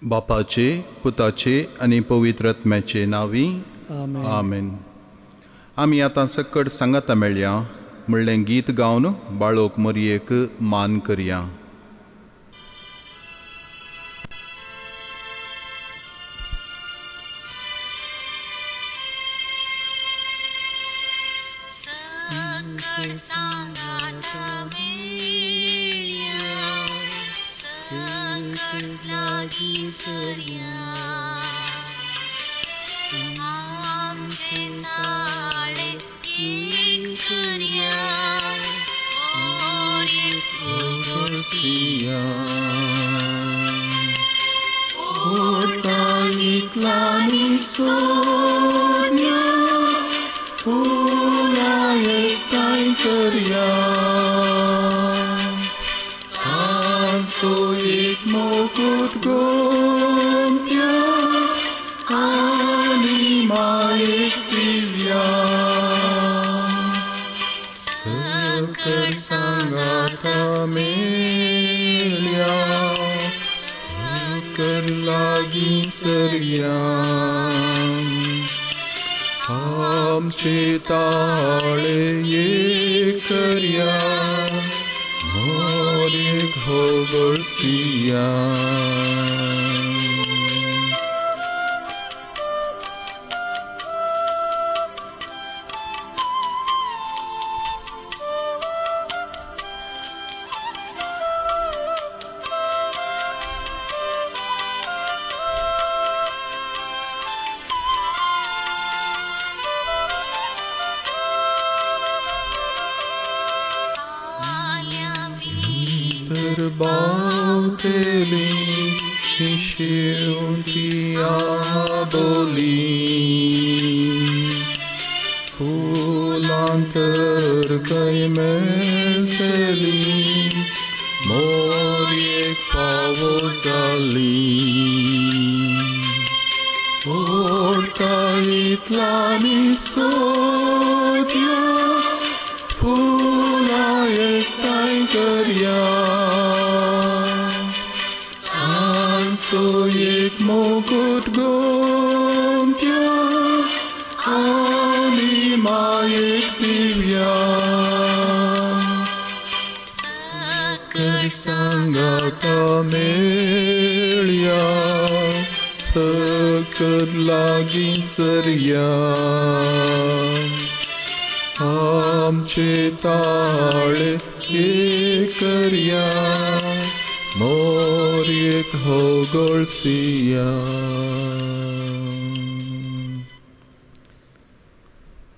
बापाचे, पुताचे आनी पवित्र आत्म्याचे नांवी आमेन. आमी आतां सकट सांगाता मेळया म्हणलें गीत गावन बाळोक मोरयेक मान करया.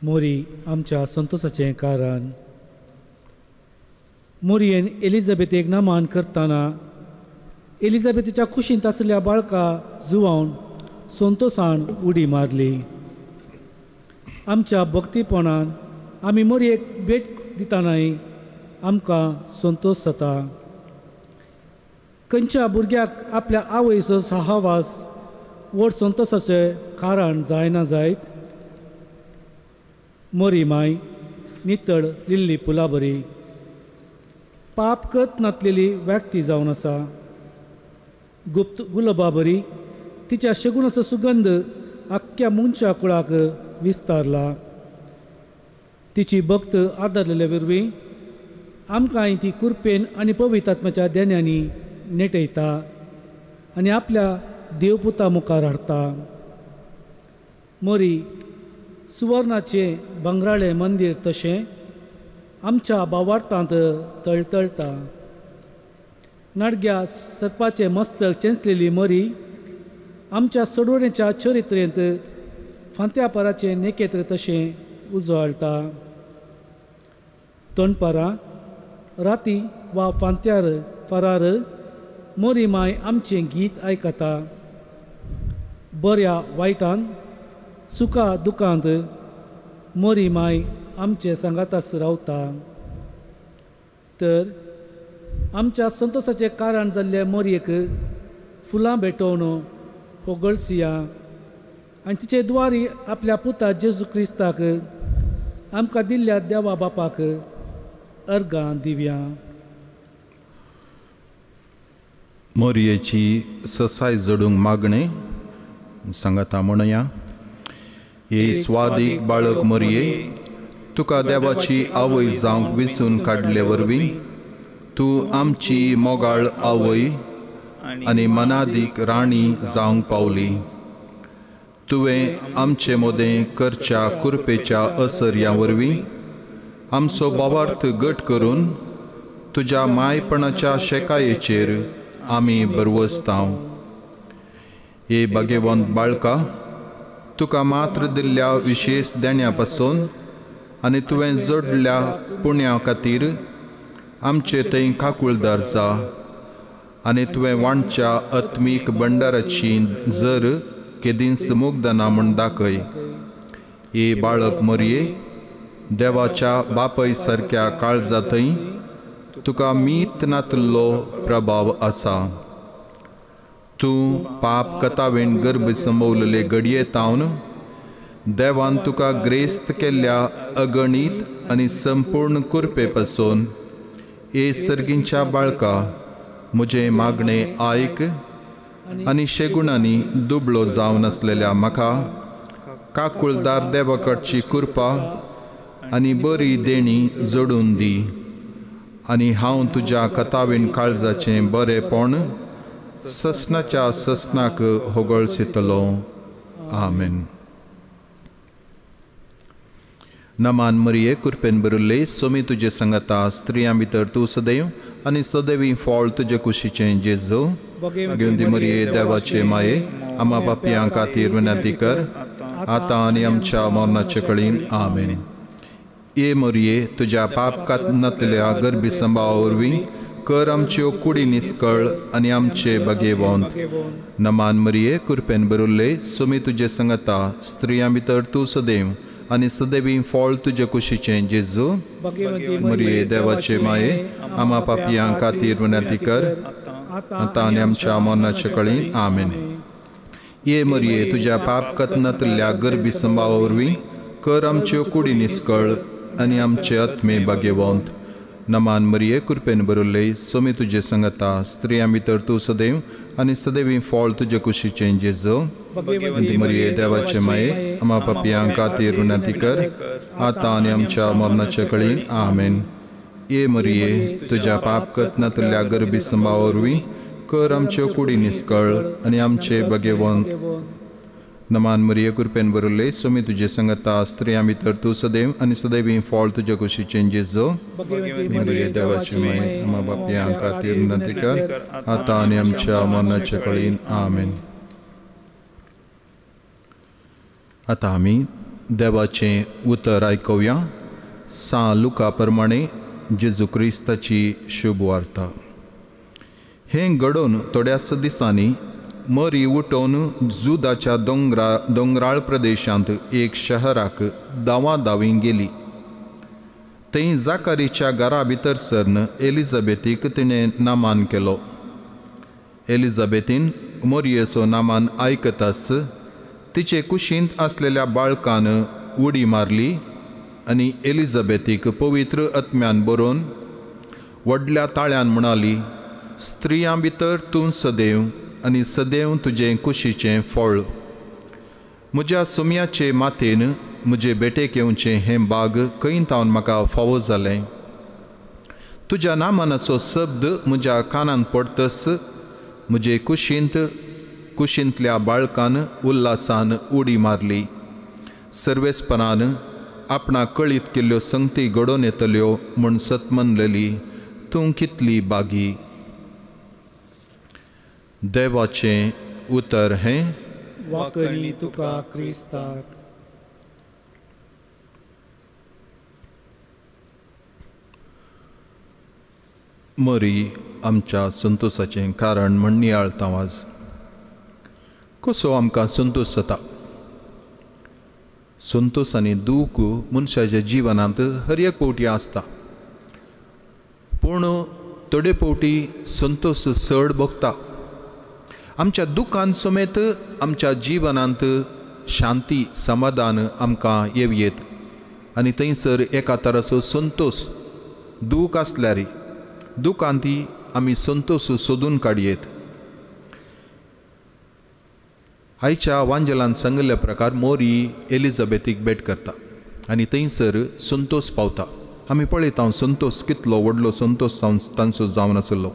मोरी आमच्या संतोषाचें कारण. मोरयेन एलिझाबेथेक नमन करतना एलिझाबेथीच्या कुशींत आशिल्ल्या बाळका जुवावन संतोषान उडी मारली. आमच्या भक्तीपणान आमी मोरयेक भेट दितनाय आमकां संतोष जाता. खंयच्या भुरग्याक आपल्या आवयचो सहवास व्हड संतोषाचें कारण जायना जायत. मोरी माय नितळ लिल्ली फुलां बरी पाप कत नातलेली व्यक्ती जावन आसा. गुप्त गुलाबा बरी तिच्या शगुनाचो सुगंध आख्ख्या मनशा कुळाक विस्तारला. तिची भक्त आदारलेल्या वरवीं आमकांय ती कुरपेन आनी पवित्र आत्म्याच्या देण्यांनी नेटयता आनी आपल्या देवपुता मुखार हाडटा. मोरी सुवर्णाचें भांगराळें मंदीर तशें आमच्या बावार्थांत तळतळटा. नाडग्या सर्पाचें मस्तक चेंचलेली मोरी आमच्या सोडवणेच्या चरित्रेंत फांत्यापाराचें नेकेत्र तशें उजवाळटा. तोंडपारां राती वा फांत्यार फारार मोरी माय आमचें गीत आयकता. बऱ्या वायटान सुखा दुखांत मोरी माय आमचे सांगातास रावता. तर आमच्या संतोषाचें कारण जाल्ले मोरयेक फुलां भेटोवन होगळसिया आनी तिचे द्वारी आपल्या पुता जेजू क्रिस्ताक आमकां दिल्ल्या देवा बापाक अर्गां दिवया. मोरयेची ससाय जोडूंक मागणें सांगाता म्हणया. हे स्वादीक बाळक मोरये, तुका देवाची आवय जावंक विसून काडले वरवीं तूं आमची मोगाळ आवय आनी मनादीक राणी जावंक पावली. तुवें आमचे मोदें करच्या कुरपेच्या असर्या वरवीं आमचो भावार्थ गट करून तुज्या मायपणाच्या शेकायेचेर आमी बरवसतांव. हे भाग्यवंत बाळका, तुका मात्र दिल्ल्या विशेश देण्या पासून आनी तुवें जोडल्या पुण्या खातीर आमचे थंय काकुळदार जा आनी तुवें वांटच्या आत्मीक भंडाराची जर केदींच मुग्दना म्हूण दाखय. हे बाळक मोरये, देवाच्या बापय सारक्या काळजा थंय तुका मीत नातल्लो प्रभाव आसा. तूं पाप कथावेन गर्भ संभवलेले घडये तावन देवान तुका ग्रेस्त केल्ल्या अगणीत आनी संपूर्ण कुरपे पासून हे सर्गींच्या बाळका म्हजें मागणें आयक आनी शेगुणांनी दुबळो जावन आसलेल्या म्हाका काकुळदार देवाकडची कृपा आनी बरी देणी जोडून दी आनी हांव तुज्या कथावीन काळजाचें बरेंपण ससनाच्या ससनाक होगळसितलो. आमेन. नमान मरिये, कुरपेन बरुल्ले, सोमी तुजे संगता, स्त्रियां भितर तूं सदैव आनी सदैवी फळ तुजे कुशीचें जेजू. घेवन मरिये देवाचे माये, आमा पापयां खातीर विनंती कर आतां आनी आमच्या मरणाचे कळीन. आमेन. ये मरिये, तुज्या पाप नातल्या गर्भी संभावा वरवीं कर आमच्यो कुडी निस्कळ आनी आमचे बगेवंत. नमान मरिये, कुरपेन बरुल्ले, सोमी तुजे संगता, स्त्रियां भितर तूं सदैव आनी सदैवी फळ तुजे कुशीचें जेजू. मरिये देवाचे माये, आमा पापयां खातीर विनंती कर आतां आनी आमच्या मरणाचे कळीन. आमेन. ये मरिये, तुज्या पाप कथनातल्या गर्भी संभावा वरवीं कर आमच्यो कुडी निस्कळ आनी आमचे आत्मे भाग्यवंत. नमान मरिये, कुरपेन बरुल्ले, सोमी तुजे संगता, स्त्रियां भितर तूं सदैव आनी सदैवी फळ तुजे कुशीचें जेजू. मरिये देवाचे माये, आमा पापयां खातीर विनंती कर आतां आनी आमच्या मरणाचे कळीन. आमेन. ये मरिये, तुज्या पाप कथनातल्या गर्भी संभावा वरवीं कर आमच्यो कुडी निस्कळ आनी आमचे भाग्यवंत. नमान मरिये, कुरपेन बरुल्ले, सोमी तुजे संगता, स्त्रियां भितर तूं सदैव आनी सदैवी फळ तुजे कुशीचें जेजू. मरिये देवाचे माये, आमा बापयां खातीर विनंती कर आतां आनी आमच्या मरणाचे कळीन. आमेन. आतां आमी देवाचें उतर आयकुया. सां लुका प्रमाणे जेजू क्रिस्ताची शुभ वार्ता. हें घडोवन थोड्याच दिसांनी मरी उठोवन जुदाच्या दोंगराळ प्रदेशांत एक शहराक दावा दावी गेली. थंय जाकारीच्या घरा भितर सरन एलिझाबेथीक तिणें नामान केलो. एलिझाबेथीन मोरयेचो नामान आयकताच तिचे कुशींत आसलेल्या बाळकान उडी मारली आनी एलिझाबेथीक पवित्र आत्म्यान बरोवन व्हडल्या ताळ्यान म्हणाली, स्त्रियां भितर तूं सदैव आनी सदैव तुजें कुशीचें फळ. म्हज्या सुम्याचे मातेन म्हजे भेटेक येवचें हें बाग खंय तावन म्हाका फावो जालें. तुज्या नामानाचो शब्द म्हज्या कानांत पडतस म्हजे कुशींतल्या बाळकान उल्हासान उडी मारली. सर्वेस्परान आपणाक कळीत केल्ल्यो संगती घडोवन येतल्यो म्हूण सतमनलेली तूं कितली बागी. देवाचें उतर हें वाकणी तुका क्रिस्ताक. मरी आमच्या संतोषाचें कारण म्हण नियाळता आज. कसो आमकां संतोष जाता? संतोष आनी दूख मनशाच्या जिवनांत हर एक फावटी आसता, पूण थोडे फावटी संतोष चड भोगता. आमच्या दुखान समेत आमच्या जिवनांत शांती समाधान आमकां येवयेत आनी थंयसर एका तराचो संतोष दूख आसल्यार दुखांत आमी संतोष सोदून काडयेत. आयच्या वांजेलान सांगिल्ल्या प्रकार मोरी एलिझाबेथीक भेट करता आनी थंयसर संतोष पावता. आमी पळयता संतोष कितलो व्हडलो संतोष तांचो जावन आसलो.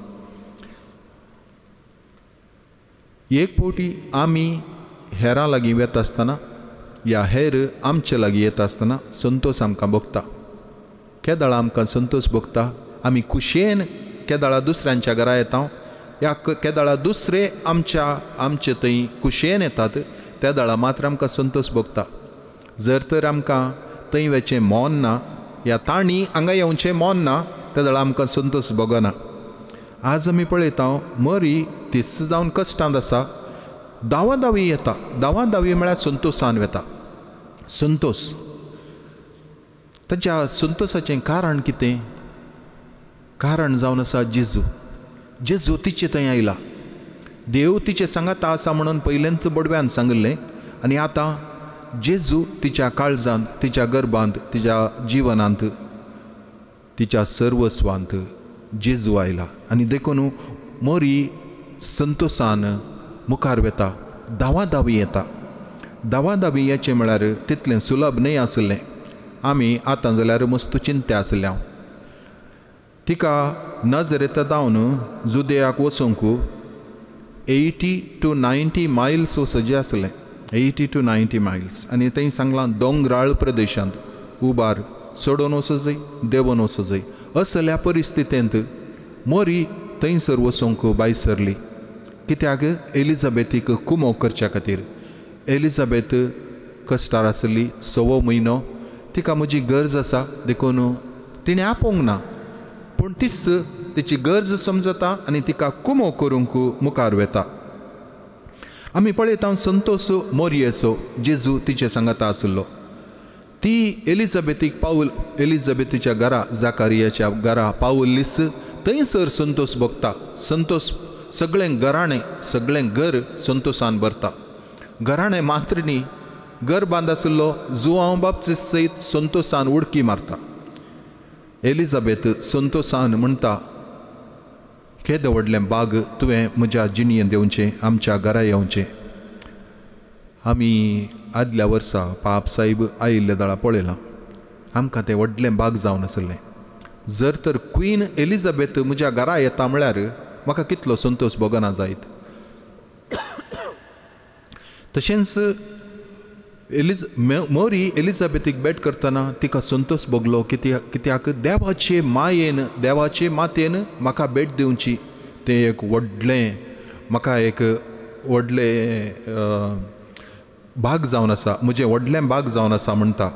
एक फावटी आमी हेरां लागीं वेता आसतना या हेर आमचे लागीं येता आसतना संतोष आमकां भोगता. केदळा आमकां संतोष भोगता, आमी खुशयेन केदळा दुसऱ्यांच्या घरा येता या केदळा दुसरे आमचे थंय खुशयेन येतात त्या दळा मात्र आमकां संतोष भोगता. जर तर आमकां थंय वचचें मौन ना या तांणी हांगा येवचें मौन ना त्या दळा आमकां संतोष भोगना. आज आमी पळयता मरी तीस जावन कश्टांत आसा, धांवा धांवी येता. धांवा धांवी म्हळ्यार संतोषान वता. संतोष ताच्या संतोषाचें कारण कितें? कारण जावन आसा जेजू. जेजू तिचे थंय आयला. देव तिचे सांगाता आसा म्हणून पयलेंच बडव्यान सांगिल्लें आनी आतां जेजू तिच्या काळजांत, तिच्या गर्भांत, तिच्या जिवनांत, तिच्या सर्वस्वांत जेजू आयला. आनी देखून मोरी संतोषान मुखार वता, धांवा धांवी येता. धांवा धांवी येचें म्हळ्यार तितलें सुलभ न्हय आसलें. आमी आतां जाल्यार मस्त चिंत्या आसल्या. तिका नजरेंत धांवन जुदेयाक वचूंक 80 to 90 miles वचचें आसलें. 80 to 90 miles. आनी थंय सांगलां दोंगराळ प्रदेशांत उबार चडोवन वचजय देंवोन वचजय. असल्या परिस्थितींत मोरी थंयसर वचूंक भायर सरली. कित्याक? एलिझाबेथीक कुमोक करच्या खातीर. एलिझाबेथ कश्टार आसली 6वो म्हयनो. तिका म्हजी गरज आसा देखून तिणें आपोवंक ना, पूण तीच तिची गरज समजता आनी तिका कुमोक करूंक मुखार वता. आमी पळयता संतोष मोरयेचो जेजू तिचे सांगाता आसलो. ती एलिझाबेथीक पावल, एलिझाबेथीच्या घरा, जाकारियाच्या घरा पावल्लीच थंयसर संतोष भोगता. संतोष सगळें घराणें, सगळें घर संतोषान भरता. घराणें मात्र न्ही, घर बांद आसलो जुआंव बाप्तीस्त सयत संतोषान उडकी मारता. एलिझाबेथ संतोषान म्हणटा, केदें व्हडलें बाग तुवें म्हज्या जिणयेंत येवचें, आमच्या घरा येवचें. आमी आदल्या वर्सा पाप साहेब आयिल्ले दळा पळयलां, आमकां तें व्हडलें बाग जावन आसलें. जर तर क्वीन एलिझाबेथ म्हज्या घरा येता म्हळ्यार म्हाका कितलो संतोष भोगना जायत. तशेंच मोरी एलिझाबेथीक भेट करतना तिका संतोष भोगलो. कित्याक? देवाचे मायेन, देवाचे मातेन म्हाका भेट दिवची तें एक व्हडलें, म्हाका एक व्हडलें भाग जावन आसा, म्हजें व्हडलें भाग जावन आसा म्हणटा.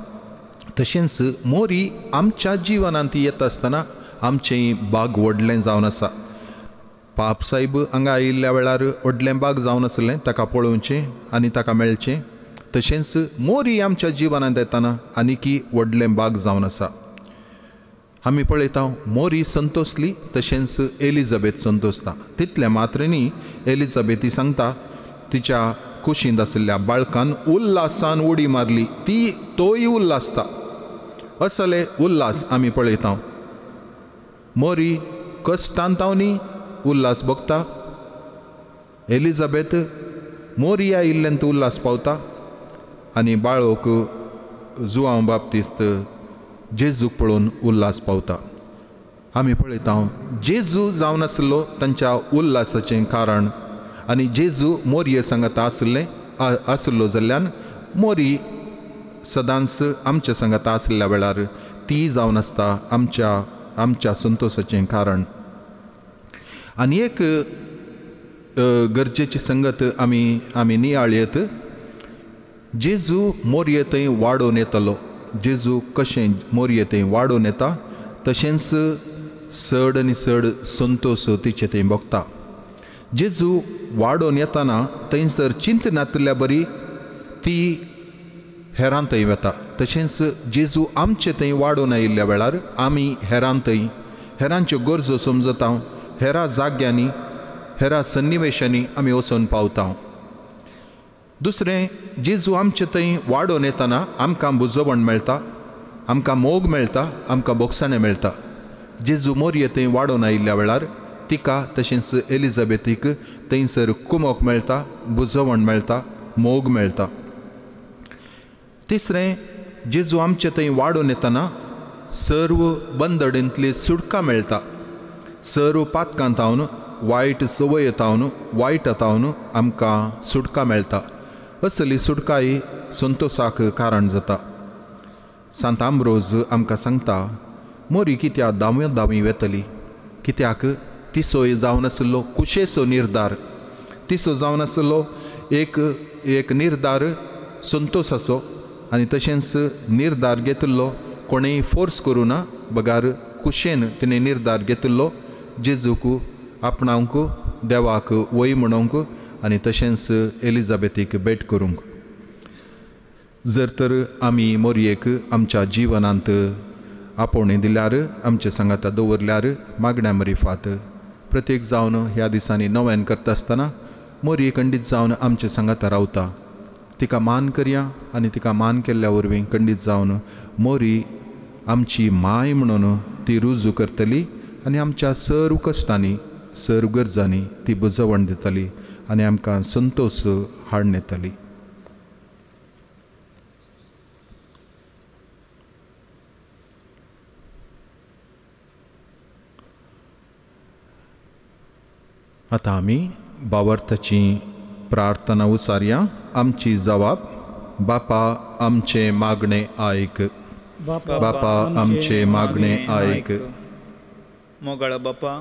तशेंच मोरी आमच्या जिवनांत येता आसतना आमचें बाग व्हडलें जावन आसा. पाप साहेब हांगा आयिल्ल्या वेळार व्हडलें बाग जावन आसलें, ताका पळोवचें आनी ताका मेळचें. तशेंच मोरी आमच्या जिवनांत येतना आनीकी व्हडलें बाग जावन आसा. आमी पळयता मोरी संतोषली, तशेंच एलिझाबेथ संतोषता. तितलें मात्र न्ही, एलिझाबेथी सांगता तिच्या कुशींत आशिल्ल्या बाळकान उल्हासान उडी मारली, ती तोय उल्हासता. असले उल्हास आमी पळयता. मोरी कश्टांत न्ही उल्हास भोगता, एलिझाबेथ मोरी आयिल्ल्यान उल्हास पावता आनी बाळोक जुआंव बाप्तीस्त जेजूक पळोवन उल्हास पावता. आमी पळयता जेजू जावन आसलो तांच्या उल्हासाचें कारण. आनी जेजू मोरये सांगाता आसलें आसलो जाल्ल्यान मोरी सदांच आमच्या सांगाता आसल्या वेळार ती जावन आसता आमच्या आमच्या संतोषाचें कारण. आनी एक गरजेची संगत आमी आमी नियाळयत, जेजू मोरये थंय वाडोवन येतलो. जेजू कशें मोरये थंय वाडोवन येता तशेंच चड आनी चड संतोष तिचे थंय भोगता. जेजू वाडोवन येतना थंयसर चिंतनातल्या बरी ती हेरां थंय वता. तशेंच जेजू आमचे थंय वाडोवन आयिल्ल्या वेळार आमी हेरां थंय हेरांच्यो गरजो समजता, हेरा जाग्यांनी हेरा सन्निवेशांनी आमी वचून पावता. दुसरें, जेजू आमचे थंय वाडोवन येतना आमकां बुजवण मेळटा, आमकां मोग मेळटा, आमकां बोगसाणें मेळटा. जेजू मोरये थंय वाडोवन आयिल्ल्या वेळार तिका तशेंच एलिझाबेथीक थंयसर कुमोक मेळटा, बुजवण मेळटा, मोग मेळटा. तिसरें, जेजू आमचे थंय वाडून येतना सर्व बंदडेंतली सुटका मेळटा. सर्व पातकांतावन, वायट संवयतावन, वायटातावन आमकां सुटका मेळटा. असली सुटकाय संतोशाक कारण जाता. सांत आंब्रोज आमकां सांगता, मोरी कित्याक दाव्यो दावी वेतली, कित्याक तिसोय जावन आशिल्लो कुशेचो निर्धार, तिसो जावन आशिल्लो एक एक निर्धार संतोशाचो, आनी तशेंच निर्धार घेतिल्लो कोणेय फोर्स करूं ना बगार कुशेन तिणें निर्धार घेतिल्लो जेजूक आपणावंक, देवाक वय म्हणोवंक आनी तशेंच एलिजाबेथीक भेट करूंक. जर तर आमी मोरयेक आमच्या जिवनांत आपोवणें दिल्यार, आमचे सांगाता दवरल्यार, मागण्या मरिफात प्रत्येक जावन ह्या दिसांनी नव्यान करता आसतना मोरये खंडीत जावन आमचे सांगाता रावता. तिका मान करया आनी तिका मान केल्ल्या वरवीं खंडीत जावन मोरी आमची माय म्हणून ती रुजू करतली आनी आमच्या सर्व कश्टांनी, सर्व गरजांनी ती बुजवण दितली आनी आमकां संतोश हाडून येतली. आतां आमी बावर्थाची प्रार्थना उसारया. आमची जवाब, बापा आमचें मागणें आयक, बापा आमचें मागणें आयक. मोगाळा बापा,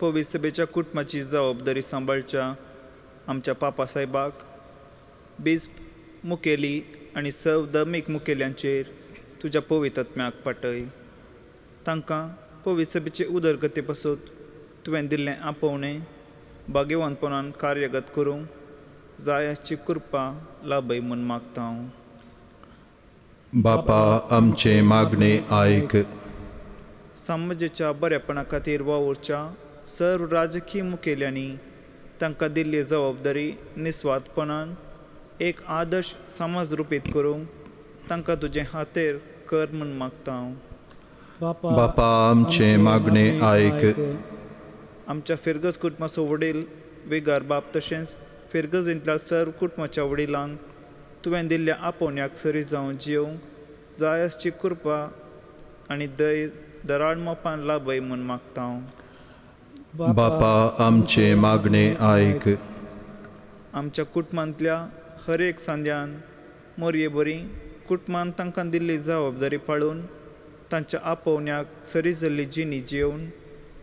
पवित्र सभेच्या कुटुंबाची जबाबदारी सांबाळच्या आमच्या पापा साहेबाक, बिस्प मुखेली आनी सर्व धर्मीक मुखेल्यांचेर तुज्या पवित्र आत्म्याक पाटय. तांकां पवित्र सभेचे उदरगती पासत तुवें दिल्लें आपोवणें भाग्यवंतपणान कार्यगत करूंक जाय आसची कृपा लाभय म्हूण मागता हांव. बापा आमचें मागणें आयक. समाजाच्या बरेपणा खातीर वावुरच्या सर्व राजकीय मुखेल्यांनी तांकां दिल्ली जबाबदारी निस्वार्थपणान एक आदर्श समाज रुपीत करूंक तांकां तुजें हातेर कर म्हूण मागता हांव. बापा आमचें मागणें आयक. आमच्या फिरगज कुटुंबाचो वडील वेगार बाप तशेंच फिरगजींतल्या सर्व कुटुंबाच्या वडिलांक तुवें दिल्ल्या आपोवण्याक सरी जावन जियोवंक जाय आसची कृपा आनी धैर्य दराळ मोपान लाभय म्हूण मागता हांव. बापा आमचें मागणें आयक. आमच्या कुटुंबांतल्या हर एक सांद्यान मोरये बरी कुटुंबान तांकां दिल्ली जबाबदारी पाळून तांच्या आपोवण्याक सरी जाल्ली जिणी जियोवन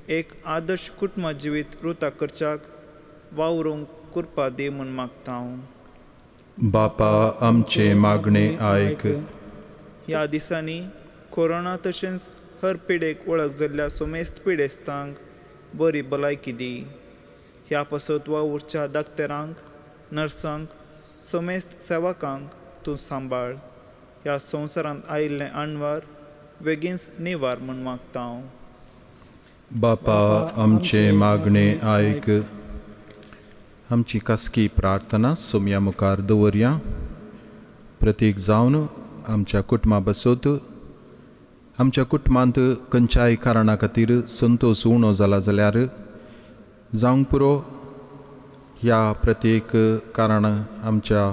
एक आदर्श कुटुंब जिवीत रुता करच्याक वावरूंक कृपा दी म्हूण मागता हांव. बापा आमचें मागणें आयक. ह्या दिसांनी कोरोना तशेंच हर पिडेक वळख जाल्ल्या सुमेस्त पिडेस्तांक बरी भलायकी दी. ह्या पासत वावुरच्या दाक्तेरांक, नर्सांक, समेस्त सेवकांक तूं सांबाळ. ह्या संवसारांत आयिल्लें अणवार बेगीनच निवार म्हूण मागता हांव. बापा आमचें मागणें आयक. आमची खासगी प्रार्थना सोम्या मुखार दवरया. प्रतीक जावन आमच्या कुटुंबा बसत, आमच्या कुटुंबांत खंयच्याय कारणा खातीर संतोश उणो जाला जाल्यार जावंक पुरो ह्या प्रत्येक कारण आमच्या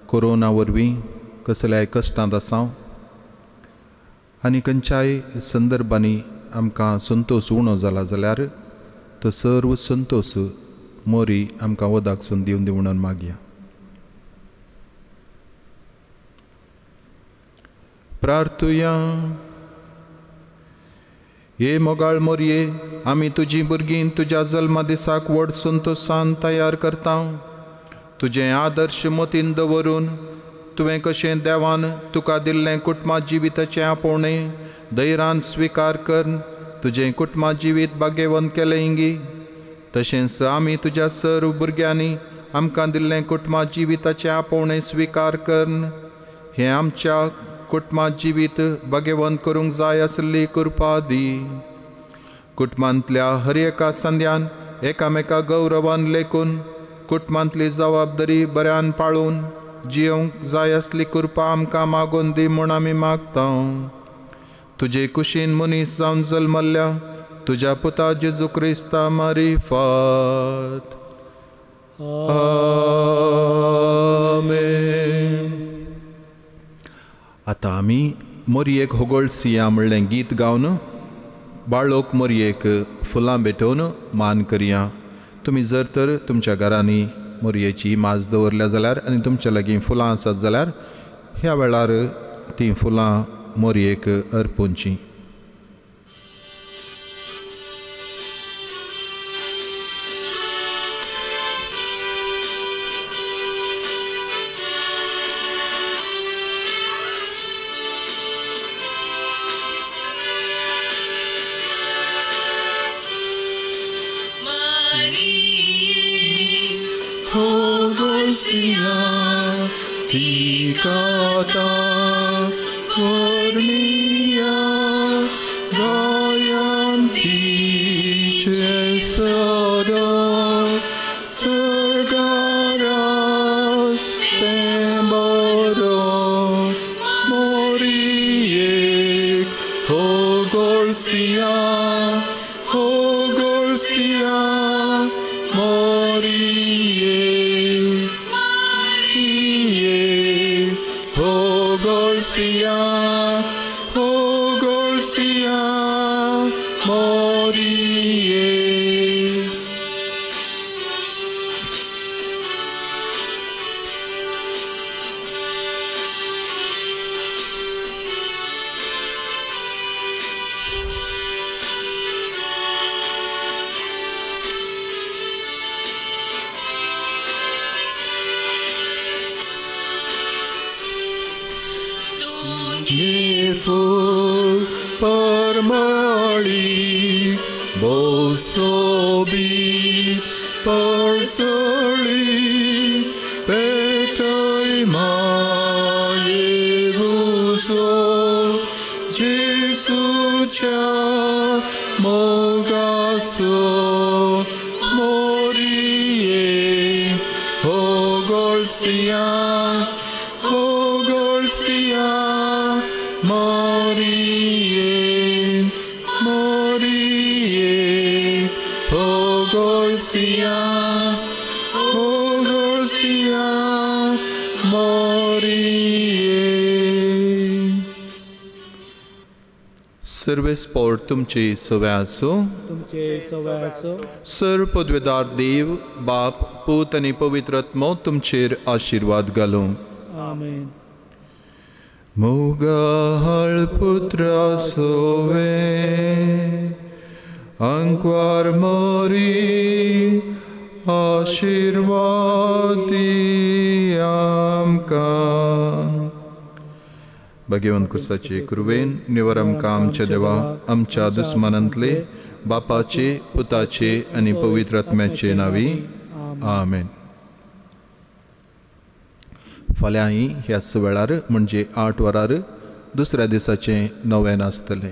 कोरोना वरवीं कसल्याय कश्टांत आसा आनी खंयच्याय संदर्भांनी आमकां संतोश उणो जाला जाल्यार तो सर्व संतोश मोरी आमकां वदाकसून दिवन दी म्हणून मागया. प्रार्थुया. हे मोगाळ मोरये, आमी तुजी भुरगीं तुज्या जल्मा दिसाक व्हड संतोशान तयार करता. तुजें आदर्श मतीन दवरून तुवें कशें देवान तुका दिल्लें कुटुंबा जिविताचें आपोवणें धैर्यान स्विकार कर तुजें कुटुंबा जिवीत भाग्यवंत केलें इंगी, तशेंच आमी तुज्या सर्व भुरग्यांनी आमकां दिल्लें कुटुंबा जिविताचें आपोवणें स्विकार कर हें आमच्या कुटुंबा जिवीत भाग्यवंत करूंक जाय आसली कृपा दी. कुटुंबांतल्या हर एका संद्यान एकामेका गौरवान लेखून कुटुंबांतली जबाबदारी बऱ्यान पाळून जियोवंक जाय आसली कृपा आमकां मागून दी म्हूण आमी मागता. तुजे कुशीन मनीस जावन जल्मल्ल्या तुज्या पुता जेजू क्रिस्ता मारिफात. आमेन. आमी मोरयेक होगोळसिया म्हणलें गीत गावन बाळोक मोरयेक फुलां भेटोवन मान करया. तुमी जर तर तुमच्या घरांनी मोरयेची माज दवरल्या जाल्यार आनी तुमच्या लागीं फुलां आसात जाल्यार ह्या वेळार तीं फुलां मोरयेक अर्पुचीं. सर्वेस्पोर तुमचे सव्या आसूं. सर पदवेदार देव बाप पूत आनी पवित्र आत्मो तुमचेर आशिर्वाद घालूं. मोगाळ पुत्रा सोवे अंकवार मोरी आशिर्वाद दी आमकां. भाग्यवंत कुसाचे कुरवेन निवर आमकां आमच्या देवा आमच्या दुस्मानांतले बापाचे पुताचे आनी पवित्र आत्म्याचे नांवी आमेन. फाल्यांय ह्याच वेळार म्हणजे 8 वरार दुसऱ्या दिसाचें नवें आसतलें.